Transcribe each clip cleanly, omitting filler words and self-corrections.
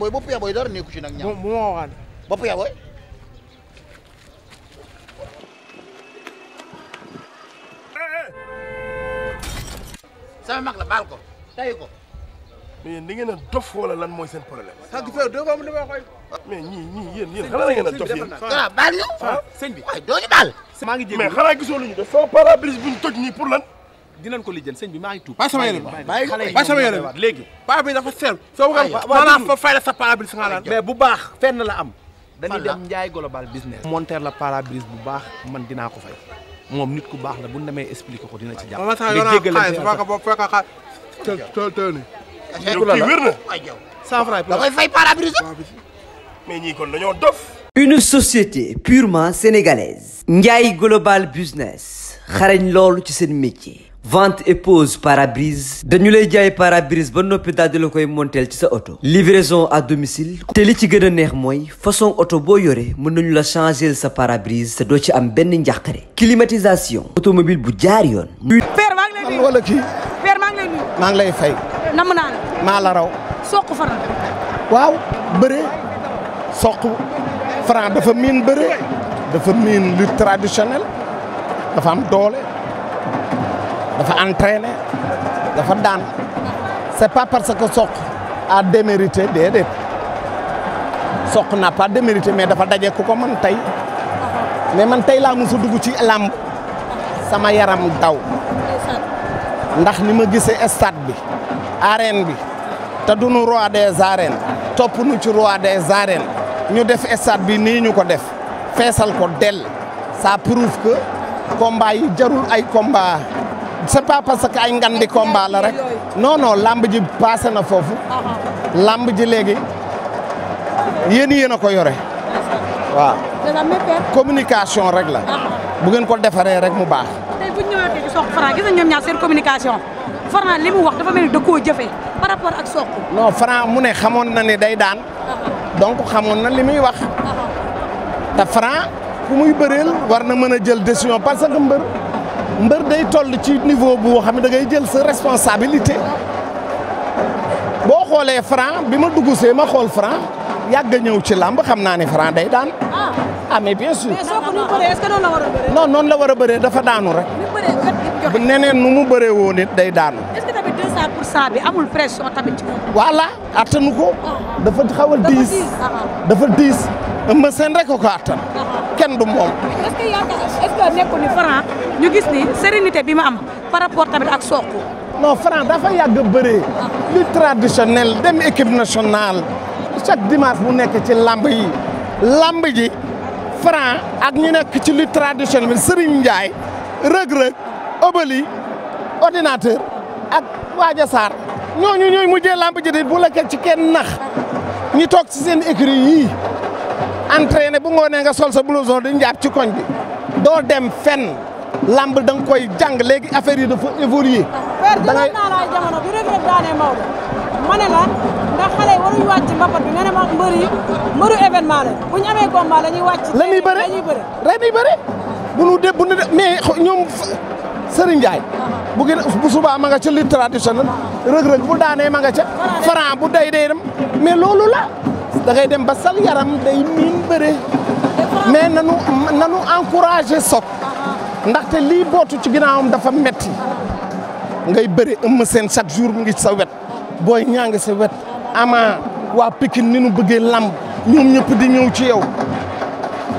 booy bopp yaa booy dara nekku ci nag ñaar. bu ma waxaan. bopp yaa booy. sama mag la baal ko tay ko. mais yéen da ngeen a dof wala lan mooy seen problème. ah gis nga doo ko am li may xoy. mais ñii yéen xanaa da ngeen a dof yéen. waaw baal ñu. sëñ bi waaye doo ñu baal. maa ngi jéem mais xanaa gisoo lu ñu def sama pare-brise bu ñu toj nii pour lan. dinañ ko lijjën sëñ bi maa ngi tuub. ba sama yére ba sama yére léegi. paa bi dafa seer. soo bëggoon maanaam fa fay la sa pare-brise nga naan. mais bu baax fenn la am. dañuy dem Ndiaye global business. monter la pare-brise bu baax man dinaa ko fay. moom nit ku baax la bu ñu demee expliquer ko dina ci jàpp. ma sax yoonaa xaalis fekk boo fekk xaalis te ni. yow kii wér na. 100 francs da koy fay pare-brise. mais ñii kon dañoo dof. Une société purement sénégalaise. Ndiaye Global Business. xarañ loolu ci seen métier. vente et pose pare-brise. dañu lay jaay pare-brise ba noppi daal di la koy monteel ci sa oto. livraison à domicile. te li ci gën a neex mooy façon oto boo yore mën nañu la changer sa pare-brise te doo ci am benn njàqare. climatisation. automobile bu jaar yoon. père maa ngi lay nuyu wala kii. père maa ngi lay nuyu. maa ngi lay fay. namm naa la. maa la raw. Sokh Franc. waaw bëre. Sokh Franc dafa miin bëre. dafa miin lutte traditionnelle. dafa am doole. dafa entraîné. dafa daan. c'est pas parce que Sokh a démérité déedéet. Sokh n'a pas démérité mais dafa daje ku ko man tey. mais man tey laa mos a dugg ci làmb. sama yaram daw. ndax ni ma gisee stade bi. arène bi. te duñu roi des arènes. topp nu ci roi des arènes. ñu def stade bi nii ñu ko def. feesal ko del. ça prouve que combat yi jarul ay combat. c'est pas parce que ay ngandi combat la rek. non non lamb ji passé na foofu. lamb ji léegi yéen a ko yore. waaw. communication rek la. bu ngeen ko defaree rek mu baax. tey bu ñu ñëwaatee ci Sokh Franc gis nañ ñoom ñaar seen communication Franc li mu wax dafa mel ni da koo jëfee par rapport ak Sokh. non Franc mu ne xamoon na ne day daan. donc xamoon na li muy wax. te Franc ku muy bëreel war na mën a jël décision parce que mbër day toll ci niveau bu xam ne da ngay jël sa responsabilité. boo xoolee Franc bi ma dugg see ma xool Franc yàgg a ñëw ci làmb xam naa ne Franc day daan. ah mais bien sûr. mais Sokh nu mu bëree est-ce que noonu la war a bëree. non noonu la war a bëree dafa daanu rek. nu mu bëree kat bu neneen nu mu bëree woon it day daanu. est-ce que tamit 200% bi amul pression tamit ci moom. voilà attanu ko. dafa xaw a diis. dafa diis. ma seen rek ko attan. kenn du moom. est-ce que yaakaar est-ce que nekkul ni Franc ñu gis ni sérénité bi ma am par rapport tamit ak Sokh. non Franc dafa yàgg a bëree. lu traditionnel dem équipe nationale chaque dimanche bu nekk ci lamb yi. lamb ji Franc ak ñu nekk ci lu traditionnel bi Serigne Ndiaye Reug-Reug Obali ordinateur ak Wadia Sarr ñooy mujjee lamb ji di bu la ci kenn nax ñi toog ci seen écurie yii entraîné bu ngoonee nga sol sa blouson di njaab ci koñ bi doo dem fenn lamb da nga koy jàng léegi affaire yi dafa évoluer. da ngay naa la jamono bi Reug-Reug daanee Maodo ma ne la ndax xale yi waruñu wàcc ci mbapat bi nga ne ma mbëru événement la bu ñu amee combat la ñuy wàcc. la ñuy bëre bu nu de mais ñoom Serigne Ndiaye. bu subaa ma nga ca lutte traditionnelle Reug-Reug bu daanee ma nga ca. Franc bu day dem mais loolu la da ngay dem ba sal yaram day miin bëre mais nanu encouragé Sokh ndaxte lii bootu ci ginnaawam dafa metti ngay bëre Eumeu Sène chaque jour mu ngi sa wet Boy Niang ngi sa wet Ama waa Pikine ni nu bëggee lamb ñoom ñëpp di ñëw ci yow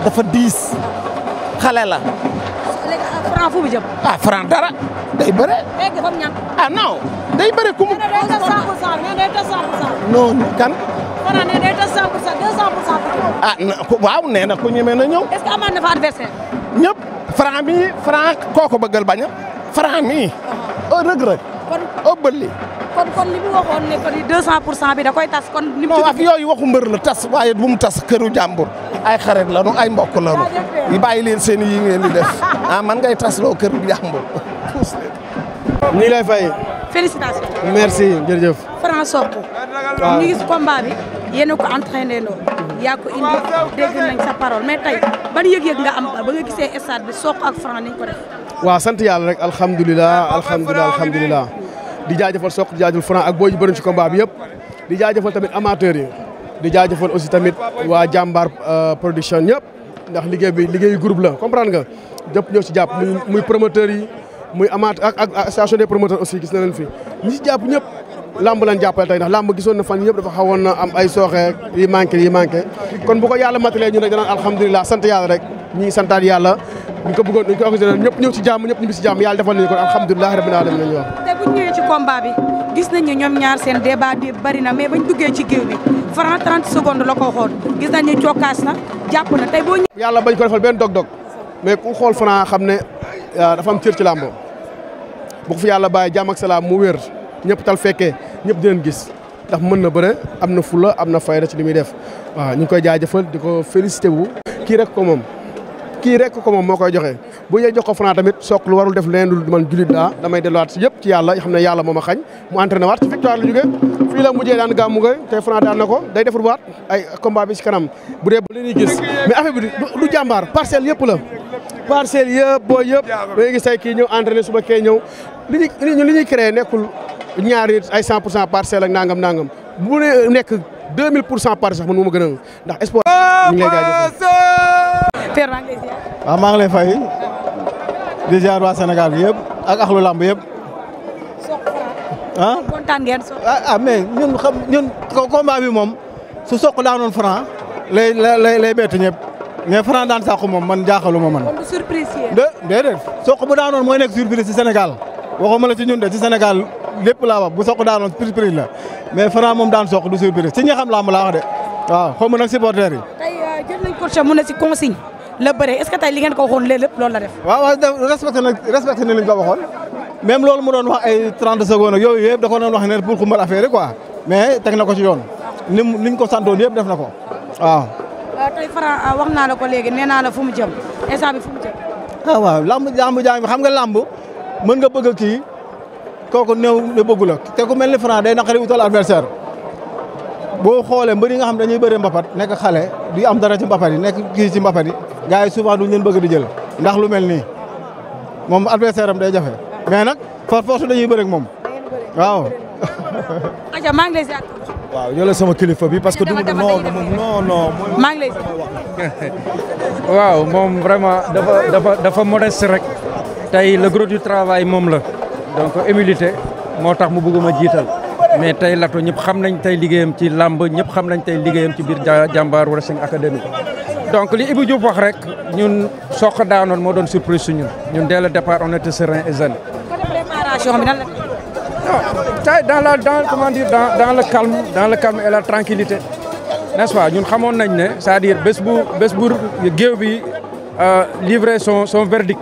dafa diis xale la. léegi Franc fu mu jëm. ah Franc dara day bëre. egg fa mu ñàkk. ah non day bëre ku mu. nee na day tas 100%. non kan. Franc nee day tas 100% 200%. ah waaw nee na ko ñemee na ñëw. est-ce que amaat na fa adversaire. ñëpp Franc mi Franc kooko bëggal bañ a. Franc mi. Reug-Reug. kon ëbbali. kon li mu waxoon ne kon 200% bi da koy tas kon. ni mu non wax yooyu waxu mbër la tas waaye bu mu tas këru jàmbur. ay xarit lanu ay mbokk lanu. yi bàyyi leen seen yi ngeen di def ah man ngay tas loo këru jàmbur. nii lay fay. félicitations. merci jërëjëf. Franc Sokh. waaw ñu gis combat bi yéen a ko entraîné loo. yaa ko indi dégg nañ sa parole mais tey ban yëg-yëg nga am ba nga gisee stade bi Sokh ak Franc niñ ko def. waaw sant yàlla rek alhamdulilah di jaajëfal Sokh di jaajëfal Franc ak boo ñu bëri ci combat bi yëpp di jaajëfal tamit amateurs yi di jaajëfal aussi tamit waa jàmbaar production ñëpp ndax liggéey bi liggéeyu groupe la comprendre nga jëpp ñoo ci jàpp muy promoteurs yi muy amaat ak association des promoteurs aussi gis na leen fi ñi ci jàpp ñëpp lamb lañ jàppale tey ndax lamb gisoon na fan yëpp dafa xawoon na am ay sooxe yi manqué kon bu ko yàlla matalee ñun rek danaan alhamdulilah sant yàlla rek ñi ngi santaat yàlla ñu ko bëggoon ñu ko organisé ñëpp ñëw ci jàmm ñëpp ñu bi ci jàmm yàlla defal nañu kon alhamdulilah rabbil alamin lañu wax. te bu ñu ñëwee ci combat bi gis nañu ñoom ñaar seen débat di bari na mais bañ duggee ci géew bi Franc 30 secondes la ko xool gis nañu cokkaas na jàpp na tey boo yàlla bañ ko defal benn dog-dog mais ku xool Franc xam ne dafa am cër ci làmb bu ko fi yàlla bàyyi jàmm ak salaam mu wér ñëpp tal fekkee ñëpp di leen gis ndax mën na bëre am na fula am na fayda ci li muy def waaw ñu ngi koy jaajëfal di ko félicité wu kii rek ko moom moo koy joxe bu ñuy jox ko Franc tamit sook lu warul def leneen lu man julit laa damay delluwaat si yëpp ci yàlla xam ne yàlla moo ma xañ mu entraîné waat ci victoire la jógee fii la mujjee daan gàmmu nga te Franc daan na ko day defar waat ay combat bi si kanam bu dee ba li ñuy gis mais affaire bi du jàmbaar parcelle yëpp la parcelle yëpp boo yëpp da gis ay kii ñëw entraîné suba kee ñëw li ñuy créé nekkul ñaari ay 100% parcelle ak nangam bu ne nekk 2000% parcelle sax man moo ma gën a ndax espoir ñu ngi lay jaajëfal. Père maa ngi lay ziar. waaw maa ngi lay fay di ziar waa Sénégal bi yëpp ak axlu lamb yëpp. ah kontaan ngeen so. mais ñun combat bi moom su soq daanoon Franc lay bett ñëpp mais Franc daan sàqu moom man jaaxaluma man. kon du surprise yéen. déedéet soq bu daanoon mooy nekk surprise ci Sénégal waxuma la ci ñun de ci Sénégal lépp laa wax bu soq daanoon surprise la mais Franc moom daan soq du surprise ci ñi xam lamb laa wax de waaw xaw ma nag supporters yi. tey jël nañ coach mu ne si consigne la bëre est-ce que tey li ngeen ko waxoon lépp loolu la def. waaw respecté na li ñu ko waxoon même loolu mu doon wax ay 30 secondes ak yooyu yëpp da ko doon wax ne pour xumbal affaire yi quoi mais teg na ko ci yoon niñ ko santoon yëpp def na ko waaw. tey Franc wax naa la ko léegi nee naa la fu mu jëm instant bi fu mu jëm. waaw lamb jaam xam nga lamb mën nga bëgg kii kooku néew ne bëggu la te ku mel ni Franc day naqari utal adversaire boo xoolee mbëri nga xam dañuy bëre mbapat nekk xale di am dara ci mbapat yi nekk kii ci mbapat yi gars yi souvent duñ leen bëgg di jël ndax lu mel nii moom adversaire am day jafe mais nag par force dañuy bëre ak moom waaw. aja maa ngi lay ziar. waaw yow la sama kilifa bi parce que du non. maa ngi lay ziar. waaw moom vraiment dafa modeste rek. tey le gros du travail moom la donc humilité moo tax mu bëgguma jiital mais tey Lato ñëpp xam nañ tey liggéeyam ci làmb ñëpp xam nañ tey liggéeyam ci biir Jàmbaar Wrestling Academy donc li Ibou Diouf wax rek ñun soq daanoon moo doon surprise su ñun dès le départ on était serein et zen. côté préparation bi nan la. non tey dans le calme et la tranquillité n'est-ce pas ñun xamoon nañ ne c'est-à-dire bés bu géew bi livrer son verdict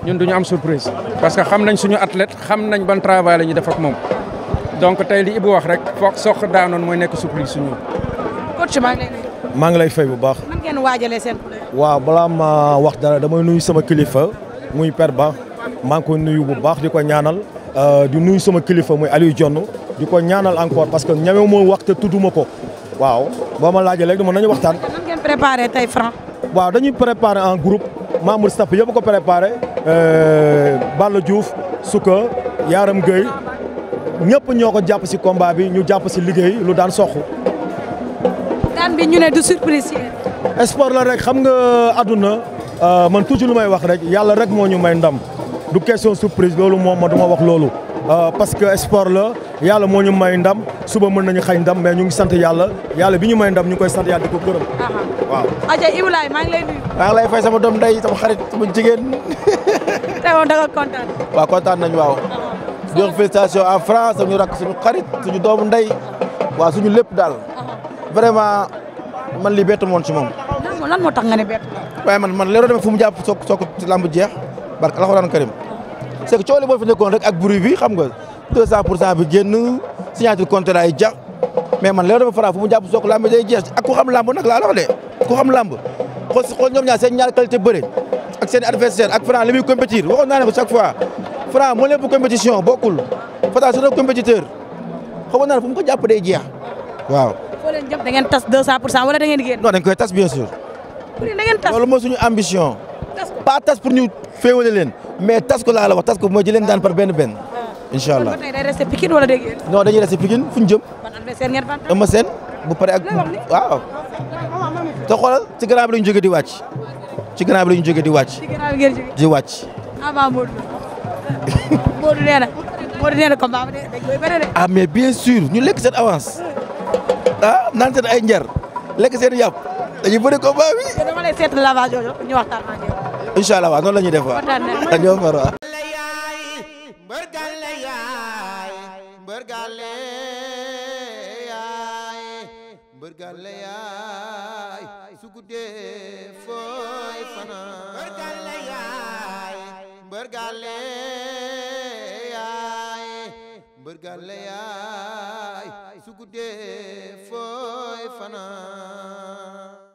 ñun duñu am surprise parce que xam nañ suñu athlète xam nañ ban travail la ñuy def ak moom donc tey li Ibou wax rek foog soq daanoon mooy nekk surprise suñu. coach maa ngi lay. maa ngi lay fay bu baax. nan ngeen waajalee seen. waaw balaa ma wax dara damay nuyu sama kilifa muy Père Ba maa ngi koy nuyu bu baax di ko ñaanal di nuyu sama kilifa muy Aliou Dione di ko ñaanal encore parce que ñame moo wax te tudduma ko waaw boo ma laajee léegi mën nañu waxtaan. nan ngeen préparé tey Franc. waaw dañuy préparé en groupe membre staff yëpp ko préparé Balla Diouf Souka Yaram Gueye ñëpp ñoo ko jàpp si combat bi ñu jàpp si liggéey lu daan soq. daan bi ñu ne du surprise yi. sport la rek xam nga àdduna man toujours lu may wax rek yàlla rek moo ñu may ndam du question surprise loolu moom ma duma wax loolu parce que sport la yàlla moo ñu may ndam suba mën nañu xañ ndam mais ñu ngi sant yàlla bi ñu may ndam ñu ngi koy sant yàlla di ko gërëm. waaw. Adja Ibrahima maa ngi lay nuyu. maa ngi lay fay sama doom ndey sama xarit sama jigéen. tey moom da nga kontaan. waaw kontaan nañu waaw. di wax félicitation en France suñu rakk suñu xarit suñu doomu ndey waaw suñu lépp daal. vraiment man lii bettu moon ci moom. lan moo tax nga ne bett. waaye man leeroo demee fu mu jàpp soog ci lamb jeex barke alxuraan karim c'est que coow li boo fi nekkoon rek ak bruit bi xam nga 200% bi génn signature contrat yi jax mais man leeroo demee Franc fu mu jàpp soog lamb day jeex ak ku xam lamb nag laa la wax de ku xam lamb xool ñoom ñaar seen ñaar qualité bëre ak seen adversaire ak Franc li muy compétir waxoon naa ne ko chaque fois Franc moo leen bu compétition bokkul Fata c'est un compétiteur xamoon naa ne fu mu ko jàpp day jeex waaw. foo leen jëm da ngeen tas 200% wala da ngeen génn. non dañ koy tas bien sûr. da ngeen tas loolu mooy suñu ambition. tas ko pas tas pour ñu féewale leen mais tas ko laa la wax tas ko mooy jëleen daan par benn. incha allah kon ba tey day resté Pikine wala day génn. non dañuy resté Pikine fu ñu jëm. ban adversaire ngeen fan. Eumeu Sène bu pare ak waaw te xoolal ci grand bi la ñu jógee di wàcc ci grand bi la ñu jógee di wàcc di wàcc avant Modou nee na combat bi dañ koy bëre de ah mais bien sûr ñu lekk seen avance ah naan seen ay njar lekk seen yàpp dañuy bëre combat bi dama lay seet lavage yooyu ñu waxtaan ak yow incha allah waaw noonu la ñuy def waaw dañoo far waaw mbërgale yaay su guddee fooy fanaan mbërgale yaay mbërgale yaay mbërgale yaay su guddee fooy fanaan